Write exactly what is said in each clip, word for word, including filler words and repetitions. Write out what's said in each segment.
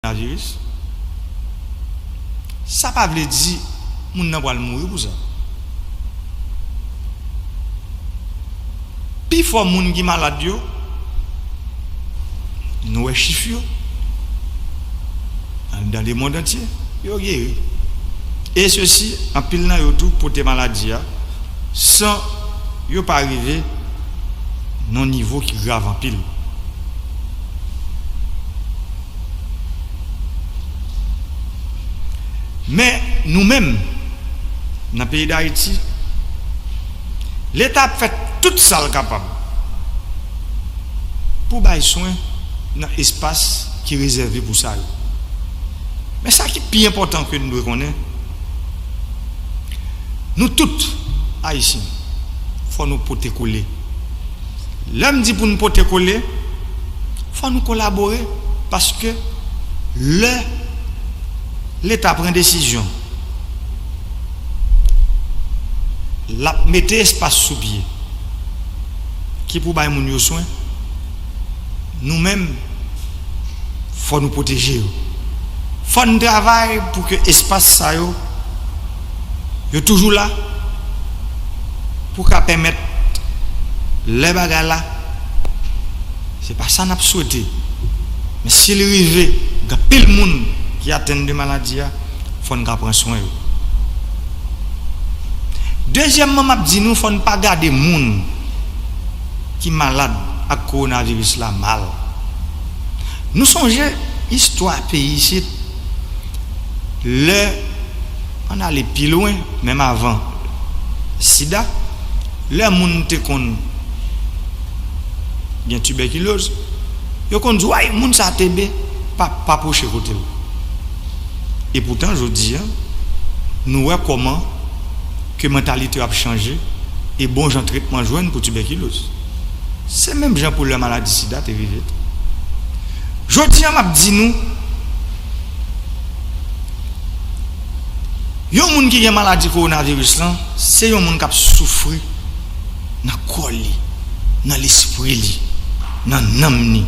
kowonaviris, sa pa vle di moun nan pral mouri pou sa. Pifò moun ki malad yo, nou wè chif yo, anndan lemonn antye, yo geri. E sesi, anpil nan yo tou pote maladi a san yo pa rive nan nivo ki grav anpil. Men nou menm, nan peyi Dayiti, Leta ap fè tout sa l kapab pou bay swen nan espas ki rezève pou sa yo. Men sa ki pi enpòtan ke nou dwe konnen, nou tout, Ayisyen, fò nou pote kole. Lè m di pou n pote kole, fò nou kolabore, paske lè Leta pran desizyon, l ap mete espas sou pye ki pou bay moun yo swen, nou menm, fò nou pwoteje yo. Fò n travay pou ke espas sa yo, yo toujou la, pou ka pèmèt lè bagay la, se pa sa n ap swete, men si li rive, gen anpil moun ki atenn de maladi a, fò n ka pran swen yo. Dezyèmman, m ap di nou, fò n pa gade moun ki malad ak kowonaviris la mal. Nou sonje istwa peyi isit, lè, ann ale pi lwen, menm avan sida, lè moun te konn gen tibèkiloz, yo konn di, "Way, moun sa te be, pa, pa pwoche kote l." Epoutan, jodi a, nou wè kòman ke mantalite yo ap chanje e bon jan tretman jwenn pou tibèkiloz. Se menm jan pou lè maladi sida te rive tou. Jodi a, m ap di nou, yon moun ki gen maladi kowonaviris lan, se yon moun k ap soufri nan kò li, nan lespri li, nan nanm ni.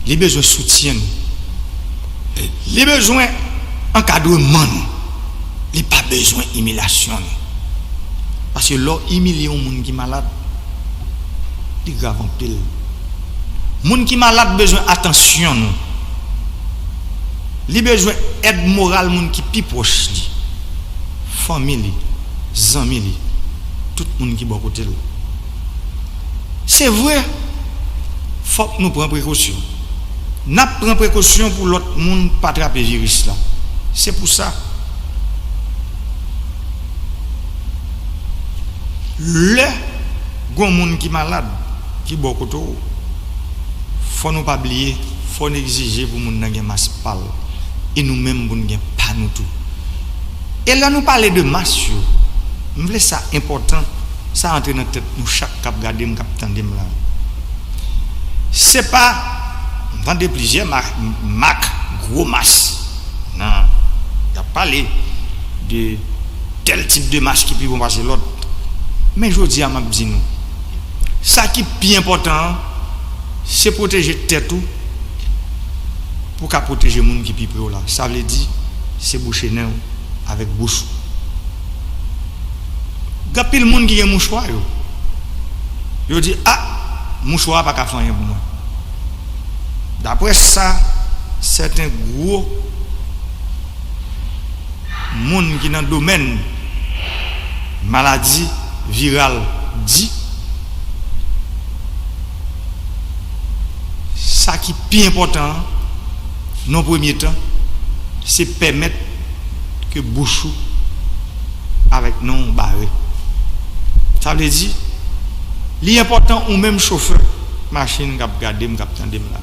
Li bezwen soutyen nou. Li bezwen ankadreman nou. Li pa bezwen imilyasyon nou. Paske lè w imilye yon moun ki malad, li grav anpil. Moun ki malad bezwen atansyon nou. Li bezwen èd moral moun ki pi pwòch li. Fanmi li, zanmi li, tout moun ki bò kote l. Se vre, fòk nou pran prekosyon. N ap pran prekosyon pou lòt moun pa trape viris la. Se pou sa, lè gon moun ki malad, ki bò kote w, fò nou pa bliye, fò n egzije pou moun nan gen mas pa l, e nou menm pou n gen pa nou tou. E lè nou pale de mas yo, m vle sa enpòtan, sa antre nan tèt nou chak k ap gade m, k ap tande m la. Se pa, m tande plizyè ma-, mak, gwo mas. Nan, y ap pale de tèl tip de mas ki pi bon pase lòt. Men jodi a, m ap di nou, sa ki pi enpòtan an, se pwoteje tèt ou pou w ka pwoteje moun ki pi pre w la. Sa vle di, se bouche nen w avèk bouch ou. Gen anpil moun ki gen mouchwa yo. Yo di, "A, mouchwa a pa ka fè anyen pou mwen." Daprè sa, sèten gwo moun ki nan domèn maladi viral di, sa ki pi enpòtan an, nan premye tan, se pèmèt ke bouch ou avèk nen w bare. Sa vle di, li enpòtan ou menm chofè machin k ap gade m, k ap tande m la.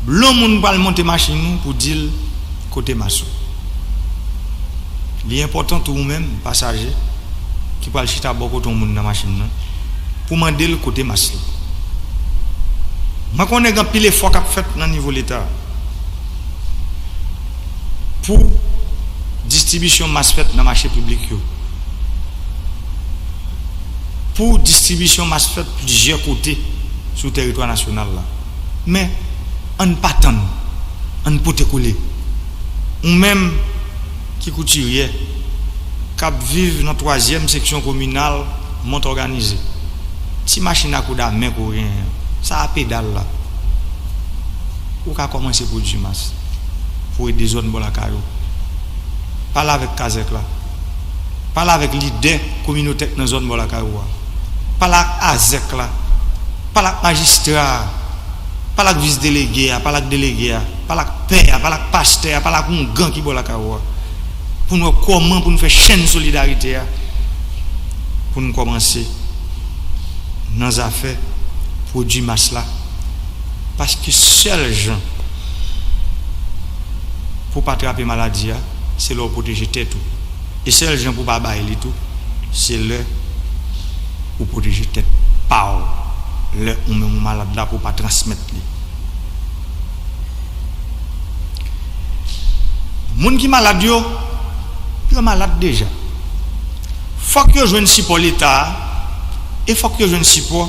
Lè yon moun pral monte machin ou pou di l kote mas ou. Li enpòtan tou ou menm, pasaje, ki pral chita bò kote yon moun nan machin nan, pou mande l kote mas li. Mwen konnen gen anpil efò k ap fèt nan nivo Leta pou distribisyon mas fèt nan mache piblik yo, pou distribisyon mas fèt plizyè kote sou teritwa nasyonal la. Men, Ann pa tann, ann pote kole. Ou menm ki koutiryè, k ap viv nan twazyèm seksyon kominal Mont Òganize, ti machin a koudamen ke w genyen an, sa a pedal la, ou ka kòmanse pwodui mas pou ede zòn bò lakay ou. Pale avèk kazèk la. Pale avèk lidè kominotè k nan zòn bò lakay ou a. Pale ak azèk la. Pale ak majistra a. Pale ak vis delege a, pale ak delege a, pale ak pè a, pale ak pastè a, pale ak oungan ki bò lakay ou a. Pou n wè kòman pou n fè chenn solidarite a, pou n kòmanse nan zafè pwodui mas la. Paske sèl jan pou w pa trape maladi a, se lè w pwoteje tèt ou. E sèl jan pou w pa bay li tou, se lè ou pwoteje tèt pa w, lè ou menm ou malad la, pou w pa transmèt li. Moun ki malad yo, yo malad deja. Fòk yo jwenn sipò Leta a, e fòk yo jwenn sipò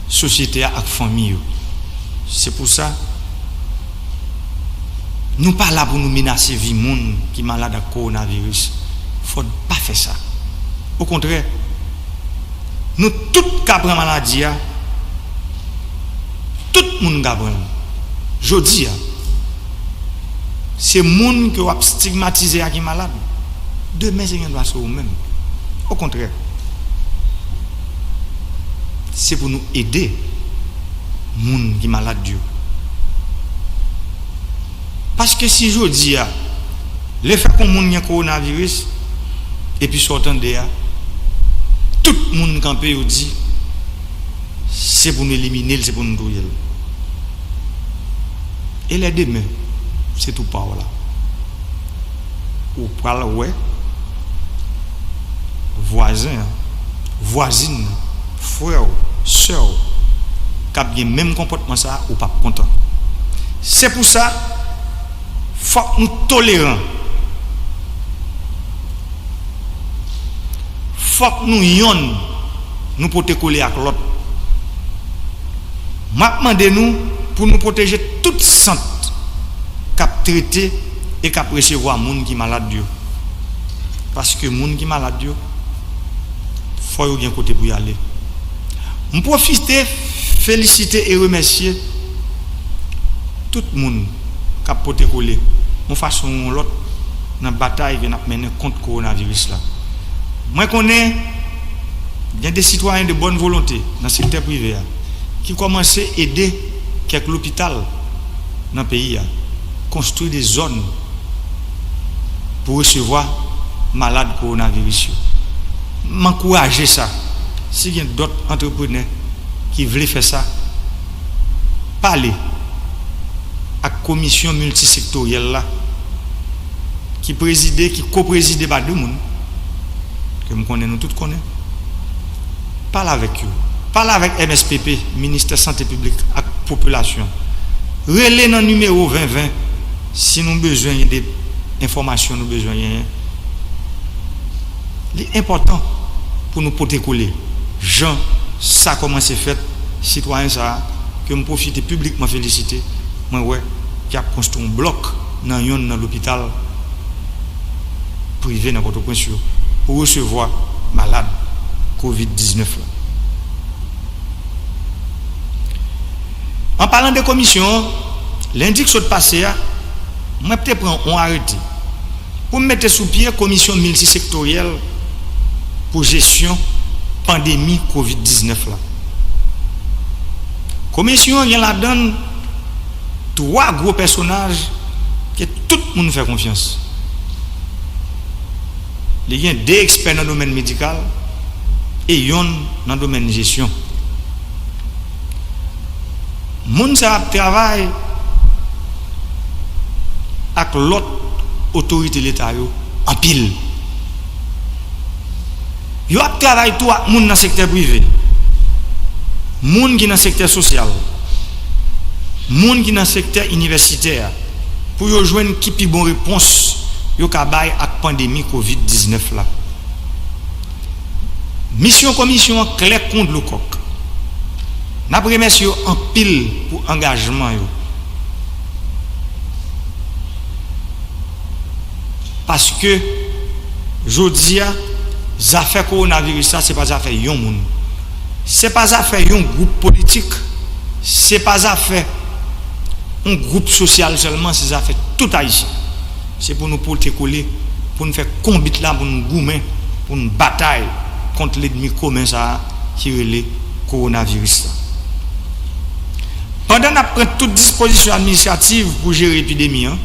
sosyete a ak fanmi yo. Se pou sa, nou pa la pou nou menase vi moun ki malad ak kowonaviris. Fò n pa fè sa. Okontrè, nou tout ka pran maladi a. Tout moun ka pran l. Jodi a, se moun ke w ap stigmatize a ki malad. Demen, se gendwa se ou menm. Okontrè, se pou nou ede moun ki malad yo. Paske si jodi a, lefèt yon moun gen kowonaviris, epi sa w tande a, tout moun kanpe, yo di, se pou nou elimine l, se pou nou touye l. E lè demen, se tou pa w la. Ou pral wè vwazen an, vwazin nan, frè w, sè w, k ap gen menm konpòtman sa a, ou p ap kontan. Se pou sa, fòk nou toleran. Fòk nou yonn, nou pote kole ak lòt. M ap mande nou pou nou pwoteje tout sant k ap trete e k ap resevwa moun ki malad yo. Paske moun ki malad yo, fò yo gen kote pou y ale. M pwofite felisite e remèsye tout moun k ap pote kole, yon fason ou yon lòt, nan batay ke n ap mennen kont kowonaviris la. Mwen konnen gen de sitwayen de bòn volonte nan sektè prive a ki kòmanse ede kèk lopital nan peyi a konstwi de zòn pou resevwa malad kowonaviris yo. M ankouraje sa. Si gen dòt antreprenè ki vle fè sa, pale ak komisyon miltisektoryèl la, ki prezide, ki ko-prezide pa de moun, ke m konnen, nou tout konnen. Pale avèk yo. Pale avèk M S P P, Ministè Sante Piblik ak Popilasyon. Rele nan nimewo ven ven si nou bezwen de enfòmasyon, nou bezwen genyen. Li enpòtan pou nou pote kole. Jan sa kòmanse fèt, sitwayen sa a, ke m pwofite piblikman felisite, mwen wè, ki ap konstwi yon blòk nan yonn nan lopital prive nan Pòtoprens yo pou resevwa malad kovid diznèf la. An palan de komisyon an, lendi k sot pase a, mwen te pran yon arete pou m mete sou pye komisyon miltisektoryèl pou jesyon pandemi kovid diznèf la. Komisyon an gen ladan l twa gwo pèsonaj ke tout moun fè konfyans. Li gen de ekspè nan domèn medikal e yonn nan domèn jesyon. Moun sa yo ap travay ak lòt otorite Leta yo anpil. Yo ap travay tou ak moun nan sektè prive, moun ki nan sektè sosyal, moun ki nan sektè inivèsitè a, pou yo jwenn ki pi bon repons yo ka bay ak pandemi kovid diznèf la. Misyon komisyon an klè kon dlo kòk. N ap remèsye yo anpil pou angajman yo. Paske, jodi a, zafè kowonaviris la, se pa zafè yon moun. Se pa zafè yon gwoup politik. Se pa zafè yon gwoup sosyal sèlman, se zafè tout Ayisyen. Se pou nou pote kole, pou n fè konbit la, pou n goumen, pou n batay kont lènmi komen sa a ki rele kowonaviris la. Pandan n ap pran tout dispozisyon administrativ pou jere epidemi an,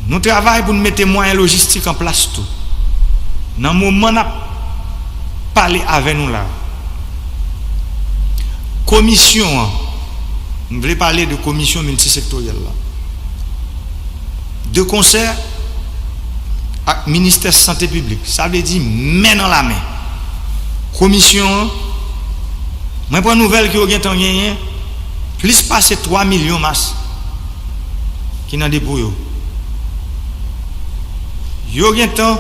nou travay pou n mete mwayen lojistik an plas tou. Nan moman n ap pale avè nou la, komisyon an, m vle pale de komisyon miltisektoryèl la, de konsè ak ministè sante piblik, sa vle di men nan lamen. Komisyon an, mwen pran nouvèl ke yo gentan genyen plis pase twa milyon mas ki nan depo yo. Yo gentan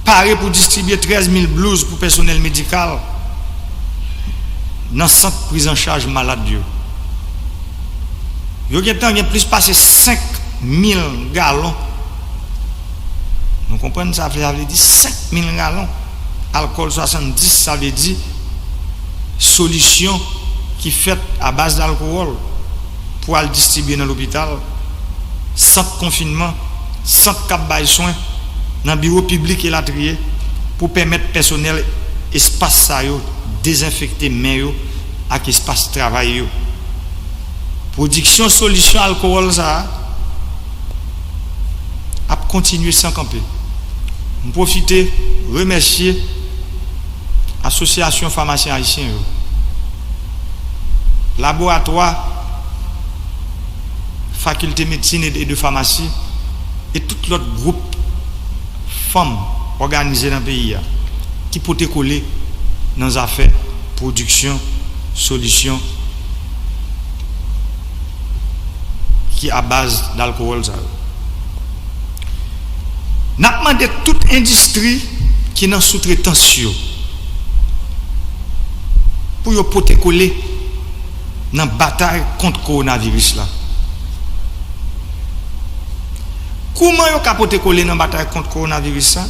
pare pou distribye trèz mil blouz pou pèsonèl medikal nan sant prizanchaj malad yo. Yo gentan gen plis pase senk mil galon. Nou konprann sa vle, sa vle di senk mil galon alkòl swasanndis, sa vle di solisyon ki fèt a baz dalkowòl pou al distribye nan lopital, sant konfinman, sant k ap bay swen, nan biwo piblik elatriye, pou pèmèt pèsonèl espas sa yo dezenfekte men yo ak espas travay yo. Pwodiksyon solisyon alkowòl sa a ap kontinye san kanpe. M pwofite remèsye Asosyasyon Famasyen Ayisyen yo, laboratwa Fakilte Medsin e de Famasi, e tout lòt gwoup fanm òganize nan peyi a ki pote kole nan zafè pwodiksyon solisyon ki a baz dalkowòl sa yo. N ap mande tout endistri ki nan soutretans yo pou yo pote kole nan batay kont kowonaviris la. Kouman yo ka pote kole nan batay kont kowonaviris la?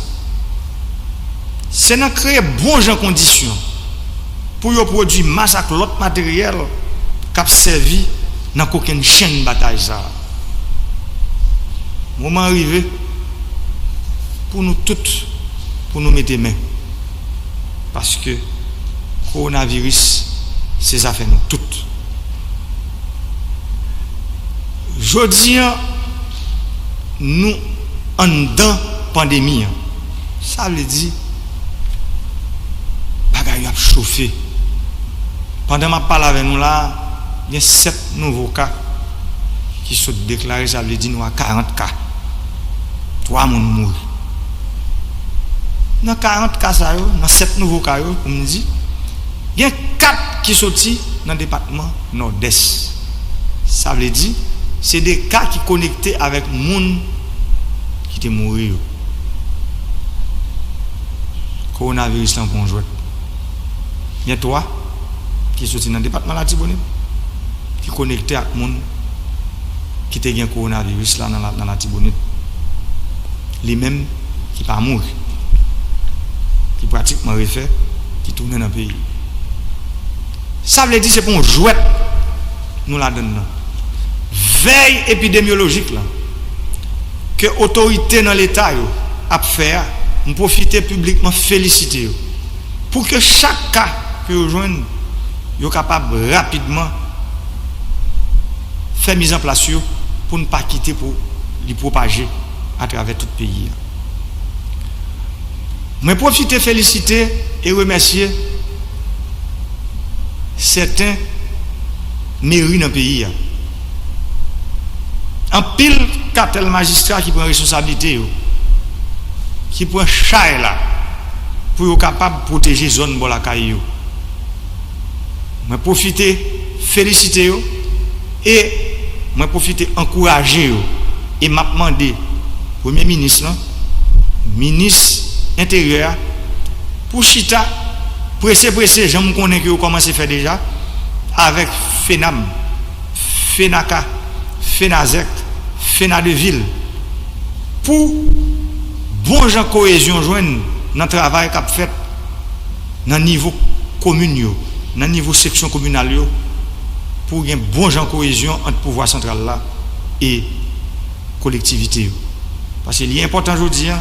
Se nan kreye bon jan kondisyon pou yo pwodui mas ak lòt materyèl k ap sèvi nan kokennchenn batay sa a. Moman an rive pou nou tout, pou nou mete men. Paske kowonaviris se zafè nou tout. Jodi a, nou anndan pandemi an. Sa vle di, bagay yo ap chofe. Pandan m ap pale avè nou la a, gen sèt nouvo ka ki sot deklare, sa vle di nou a karant ka. Twa moun mouri. Nan karant ka sa yo, nan sèt nouvo ka yo, pou m di, gen kat ki soti nan depatman Nòdès. Sa vle di, se de ka ki konekte avèk moun ki te mouri yo. Kowonaviris lan pran jwèt. Gen twa ki soti nan depatman Latibonit, ki konekte ak moun ki te gen kowonaviris la nan la, nan Latibonit. Li menm ki pa mouri, ki pratikman refè, ki tounen nan peyi. Sa vle di se pa yon jwèt nou ladann nan. Vèy epidemyolojik lan ke otorite nan Leta yo ap fè a, m pwofite piblikman felisite yo. Pou ke chak ka ke yo jwenn, yo kapab rapidman fè mizanplas yo pou n pa kite pou li pwopaje atravè tout peyi a. Mwen pwofite felisite e remèsye sèten meri nan peyi a. Anpil katèl majistra ki pran responsablite yo, ki pran chay la pou yo kapab pwoteje zòn bò lakay yo. Mwen pwofite felisite yo e mwen pwofite ankouraje yo e m ap mande Premye Minis lan, Minis Enteryè a, pou chita Prese prese, jan m konnen ke yo kòmanse fè deja, avèk FENAM, FENACA, FENAZEC, FENADEVIL, pou bon jan koyezyon jwenn nan travay k ap fèt nan nivo komin yo, nan nivo seksyon kominal yo, pou gen bon jan koyezyon ant pouvwa santral la e kolektivite yo. Paske li enpòtan jodi a,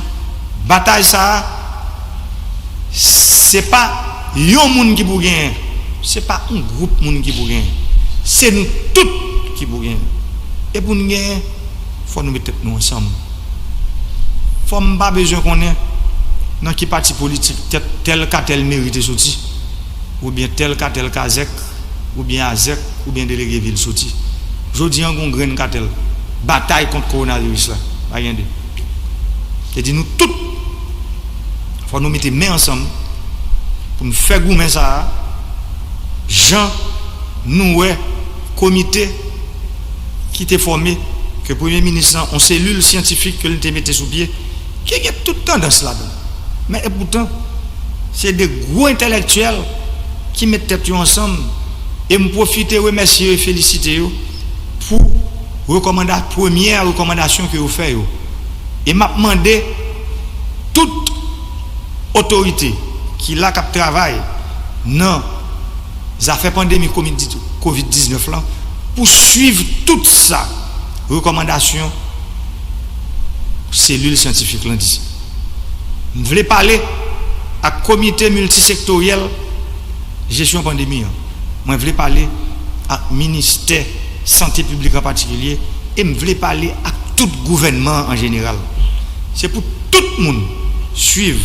batay sa a, se pa yon moun ki pou genyen, se pa yon gwoup moun ki pou genyen, se nou tout ki pou genyen. E pou n genyen, fò nou met tèt nou ansanm. Fò m pa bezwen konnen nan ki pati politik tèt tèl katèl meri te soti, oubyen tèl katèl kazèk, oubyen azèk, oubyen delege vil soti. Jodi an, gon grenn katèl batay kont kowonaviris la. Pa gen de. Se di nou tout, fò nou mete men ansanm pou n fè goumen sa a, jan nou wè komite ki te fòme, ke premye minis lan, yon selil syantifik ke l te mete sou pye, ki gen tout tandans ladan. Men epoutan, se de gwo entèlektyèl ki met tèt yo ansanm, e m pwofite remèsye yo e felisite yo pou rekòmanda-, premyè rekòmandasyon ke yo fè yo. E m ap mande tout otorite ki la k ap travay nan zafè pandemi kovid, kovid diznèf lan pou swiv tout sa rekòmandasyon selil syantifik lan di. M vle pale ak komite miltisektoryèl jesyon pandemi an. Mwen vle pale ak ministè sante piblik an patikilye, e m vle pale ak tout gouvènman an an jeneral. Se pou tout moun swiv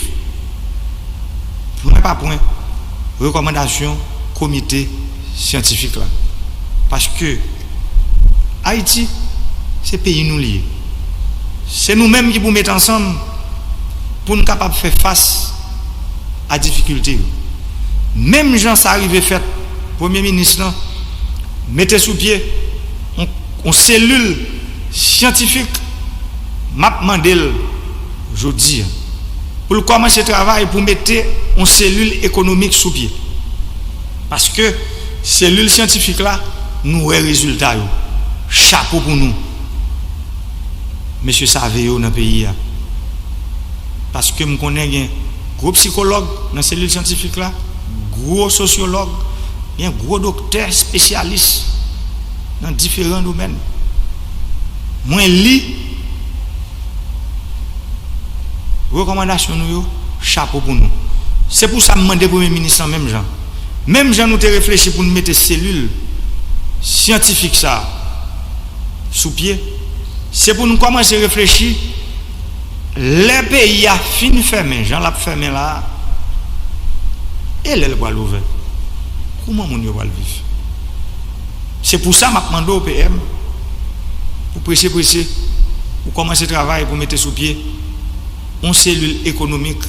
pwen pa pwen rekòmandasyon komite syantifik la. Paske Ayiti, se peyi nou li ye. Se nou menm ki pou met ansanm pou n kapab fè fas a difikilte yo. Menm jan sa rive fèt, premye minis lan mete sou pye yon, yon selil syantifik, m ap mande l jodi a pou l kòmanse travay pou mete yon selil ekonomik sou pye. Paske selil syantifik la, nou wè rezilta yo. Chapo pou nou, mesye save yo nan peyi a. Paske m konnen gen gwo sikològ nan selil syantifik la, gwo sosyològ, gen gwo doktè espesyalis nan diferan domèn. Mwen li rekòmandasyon nou yo, chapo pou nou. Se pou sa m mande premye minis lan menm jan. Menm jan nou te reflechi pou n mete selil syantifik sa a sou pye, se pou n kòmanse reflechi lè peyi a fin fèmen, jan l ap fèmen la a, e lè l pral ouvè. Kouman moun yo pral viv? Se pou sa m ap mande w, P M, pou prese prese, ou kòmanse travay pou mete sou pye yon selil ekonomik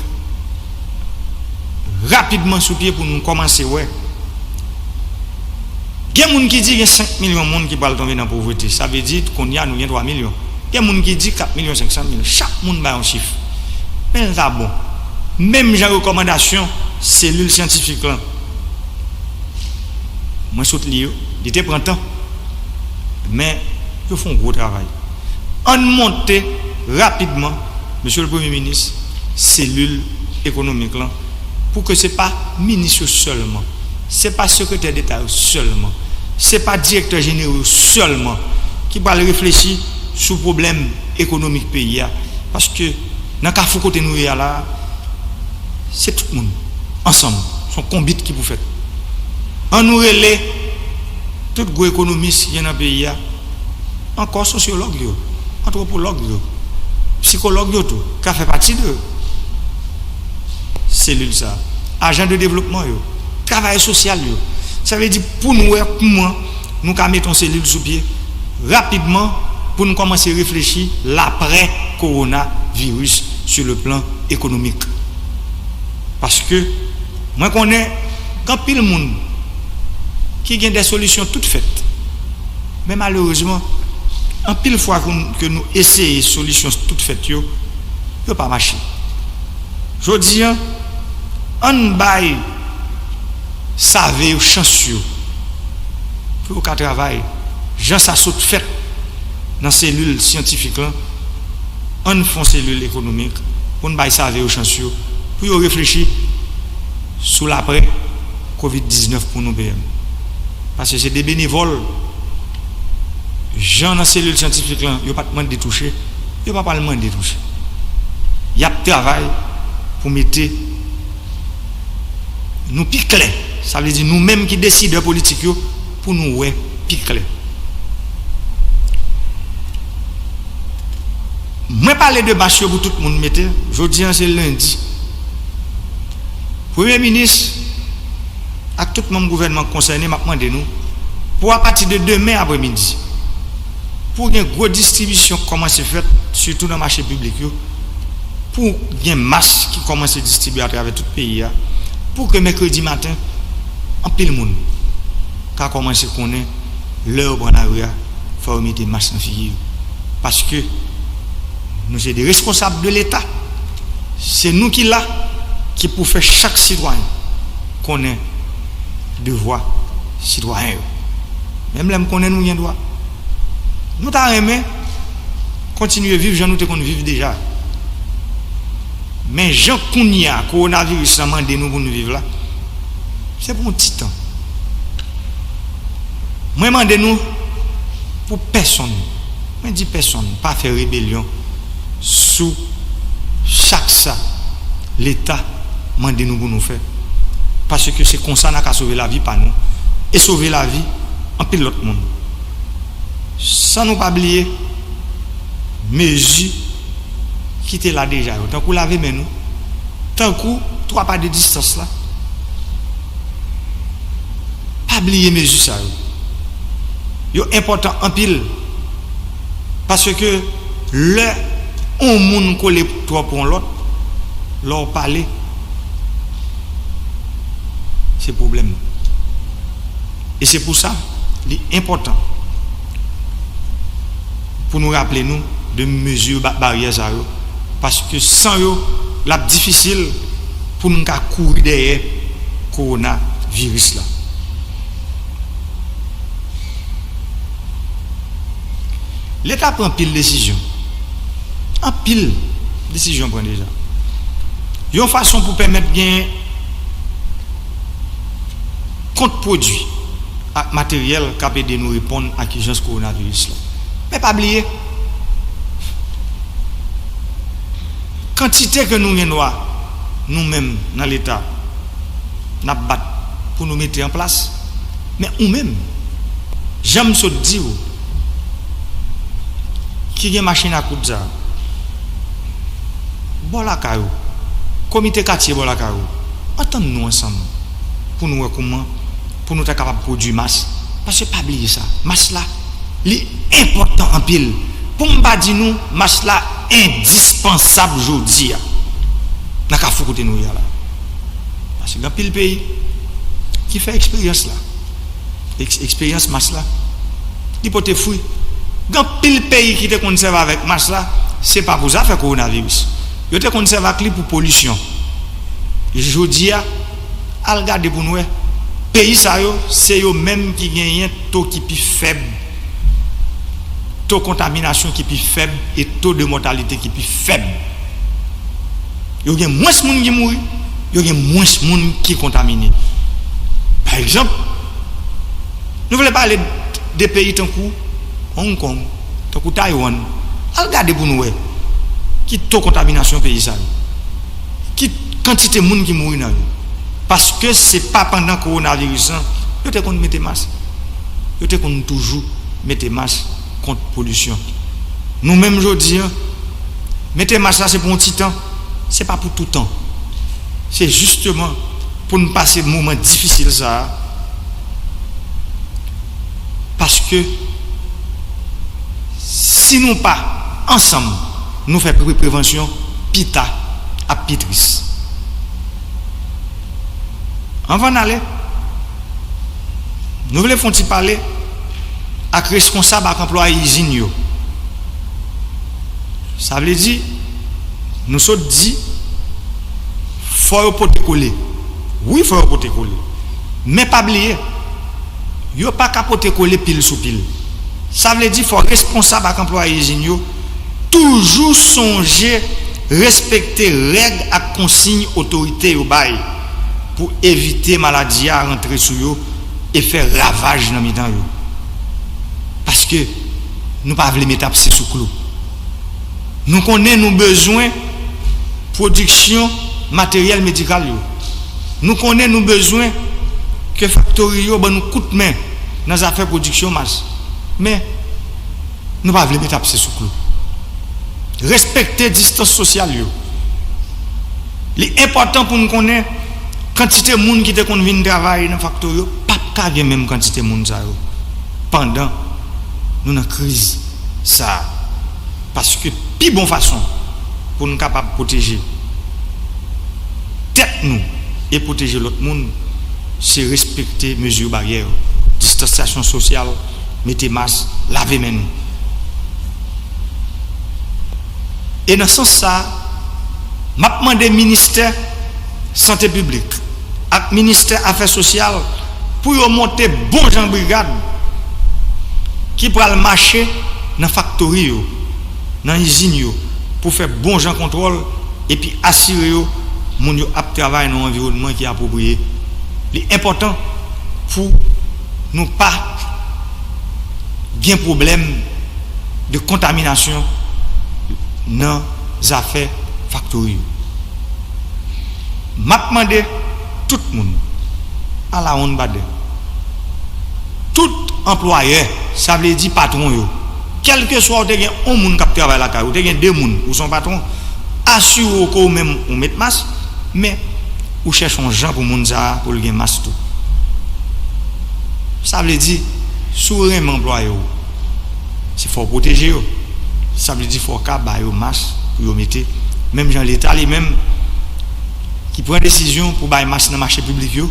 rapidman sou pye pou nou kòmanse wè. Gen moun ki di gen senk milyon moun ki pral tonbe nan povrete. Sa vle di, kounye a, nou gen twa milyon. Gen moun ki di kat milyon senk san mil. Chak moun bay yon chif. Men l ta bon. Menm jan rekòmandasyon selil syantifik lan, mwen sot li yo, li te pran tan, men yo fè yon gwo travay. Ann monte rapidman, Mesye le Premye Minis, selil ekonomik lan, pou ke se pa minis yo sèlman, se pa sekretè deta yo sèlman, se pa direktè jeneryo sèlman ki pral reflechi sou pwoblèm ekonomik peyi a. Paske nan kafou kote nou ye a la a, se tout moun ansanm, se yon konbit ki pou fèt. Ann nou rele tout gwo ekonomis ki gen nan peyi a, ankò sosyològ yo, antwopològ yo, sikològ yo tou, ka fè pati de selil sa a, ajan de devlopman yo, travayè sosyal yo. Sa vle di pou n wè kouman nou ka mete yon selil sou pye rapidman pou n kòmanse reflechi laprè kowonaviris sou le plan ekonomik. Paske mwen konnen gen anpil moun ki gen de solisyon tout fèt. Men malerezman, anpil fwa ke nou, ke nou eseye solisyon tout fèt yo, yo pa mache. Jodi a, ann bay save yo chans yo pou yo ka travay jan sa sot fèt nan selil syantifik lan. Ann fè yon selil ekonomik pou n bay save yo chans yo pou yo reflechi sou laprè kovid diznèf pou nou, P M. Paske se de benevòl. Jan nan selil syantifik lan yo pa t mande touche, yo pa pral mande touche. Y ap travay pou mete nou pi klè. Sa vle di nou menm ki desidè politik yo, pou nou wè pi klè. Mwen pale de mach yo pou tout moun mete. Jodi a se lendi. Premye minis ak tout manm gouvènman konsène, m ap mande nou pou apati de demen apremidi, pou gen gwo distribisyon k kòmanse fèt, sitou nan mache piblik yo, pou gen mas ki kòmanse distribye atravè tout peyi a, pou ke mèkredi maten, anpil moun ka kòmanse konnen lè yo pran lari a, fò yo mete mas nan figi yo. Paske nou se de responsab de Leta. Se nou ki la, ki pou fè chak sitwayen konnen devwa sitwayen yo. Menm lè m konnen nou gen dwa. Nou ta renmen kontinye viv jan nou te konn viv deja. Men jan kounye a kowonaviris lan mande nou pou nou viv la, se pou yon ti tan. Mwen mande nou pou pèsonn, mwen di pèsonn, pa fè rebelyon sou chak sa Leta mande nou pou nou fè. Paske se konsa n a ka sove lavi pa nou e sove lavi anpil lòt moun. San nou pa bliye mezi ki te la deja yo, tankou lave men nou, tankou twa pa de distans la. Pa bliye mezi sa yo. Yo enpòtan anpil. Paske lè yon moun kole twòp yon lòt, lè w pale, se pwoblèm. E se pou sa, li enpòtan pou nou raple nou de mezi ba-, baryè sa yo, paske san yo, l ap difisil pou nou ka kouri dèyè kowonaviris la. Leta pran anpil desizyon. Anpil desizyon pran deja. Yon fason pou pèmèt gen kont pwodui ak materyèl k ap ede nou reponn ak ijans kowonaviris la. Men pa bliye, kantite ke nou gen dwa, nou menm nan Leta, n ap bat pou nou mete an plas. Men ou menm, jan m sot di w, ki gen machin a koud sa, bò lakay ou, komite katye bò lakay ou, antann nou ansanm pou nou wè kòman pou nou ta kapab pwodui mas. Paske pa bliye sa, mas la, li enpòtan anpil. Pou m pa di nou, mas la endispansab jodi a nan kafou kote nou ye a la. Paske gen anpil peyi ki fè eksperyans la. Eks-, eksperyans mas la, li pote fwi. Gen anpil peyi ki te konn sèvi avèk mas la, se pa pou zafè kowonaviris. Yo te konn sèvi ak li pou polisyon. Jodi a, al gade pou n wè. Peyi sa yo, se yo menm ki genyen to ki pi fèb, to kontaminasyon ki pi fèb e to de mòtalite ki pi fèb. Yo gen mwens moun ki mouri, yo gen mwens moun ki kontamine. Pa egzanp, nou vle pale de peyi tankou Hong Kong, tankou Taiwan. Al gade pou nou wè ki to kontaminasyon peyi sa yo, ki kantite moun ki mouri nan yo. Paske se pa pandan kowonaviris lan yo te konn mete mas. Yo te konn toujou mete mas kont polisyon. Nou menm jodi a, mete mas la se pou yon ti tan, se pa pou toutan. Se jisteman pou n pase moman difisil sa a, paske si nou pa ansanm, nou fè pre-, prevansyon, pita ap pi tris. Anvan n ale, nou vle fè yon ti pale ak responsab ak anplwaye izin yo. Sa vle di, nou sot di, fò yo pote kole. Wi, fò yo pote kole. Men pa bliye, yo pa ka pote kole pil sou pil. Sa vle di fò responsab ak anplwaye izin yo toujou sonje respekte règ ak konsiy otorite yo bay pou evite maladi a rantre sou yo e fè ravaj nan mitan yo. Paske nou pa vle met apse sou klou. Nou konnen nou bezwen pwodiksyon materyèl medikal yo. Nou konnen nou bezwen ke faktori yo ban nou kout men nan zafè pwodiksyon mas. Men, nou pa vle met apse sou klou. Respekte distans sosyal yo. Li enpòtan pou n konnen kantite moun ki te konn vin travay nan faktori yo p ap ka gen menm kantite moun sa yo pandan nou nan kriz sa a. Paske pi bon fason pou n kapab pwoteje tèt nou e pwoteje lòt moun, se respekte mezi baryè yo, distansyasyon sosyal, mete mas, lave men nou. E nan sans sa a, m ap mande ministè sante piblik ak ministè afè sosyal pou yo monte bon jan brigad ki pral mache nan faktori yo, nan izin yo, pou fè bon jan kontwòl epi asire yo moun yo ap travay nan yon anviwònman ki apwopriye. Li enpòtan pou nou pa gen pwoblèm de kontaminasyon nan zafè faktori yo. M ap mande tout moun, ala wonn badè, tout anplwayè, sa vle di patwon yo, kèlkeswa ou te gen yon moun k ap travay lakay ou, ou te gen de moun, ou se yon patwon, asire w ke ou menm ou met mas, men ou chèche yon jan pou moun sa a, pou l gen mas tou. Sa vle di, si w renmen anplwaye w, se fò w pwoteje yo. Sa vle di fò w ka ba yo mas pou yo mete. Menm jan Leta li menm ki pran desizyon pou bay mas nan mache piblik yo,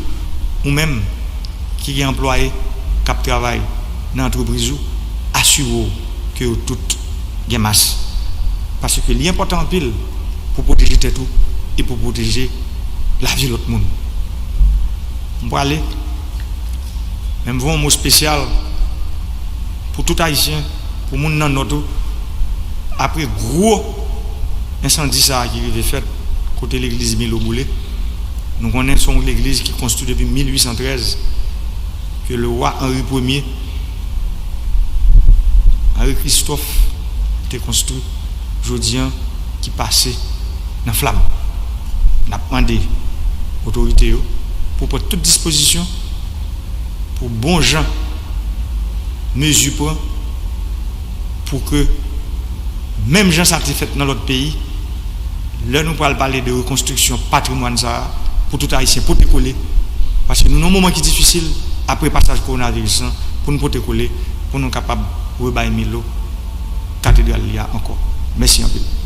ou menm ki gen anplwaye k ap travay nan antrepriz ou, asire w ke yo tout gen mas. Paske li enpòtan anpil pou pwoteje tèt ou e pou pwoteje lavi lòt moun. M prale, men m voye yon mo espesyal pou tout Ayisyen, pou moun nan Nò tou, apre gwo ensandi sa a ki rive fèt kote legliz Milo boule. Nou konnen se yon legliz ki konstwi depi mil uit san trèz, ke le wa Anri Premye, Anri Kristòf, te konstwi, jodi a, ki pase nan flam. N ap mande otorite yo pou pran tout dispozisyon pou bon jan mezi pran pou ke menm jan sa te fèt nan lòt peyi, lè nou pral pale de rekonstriksyon patrimwàn sa a, pou tout Ayisyen pote kole, paske nou nan yon moman ki difisil apre pasaj kowonaviris lan, pou nou pote kole, pou nou kapab rebay Milo katedral li a ankò. Mèsi anpil.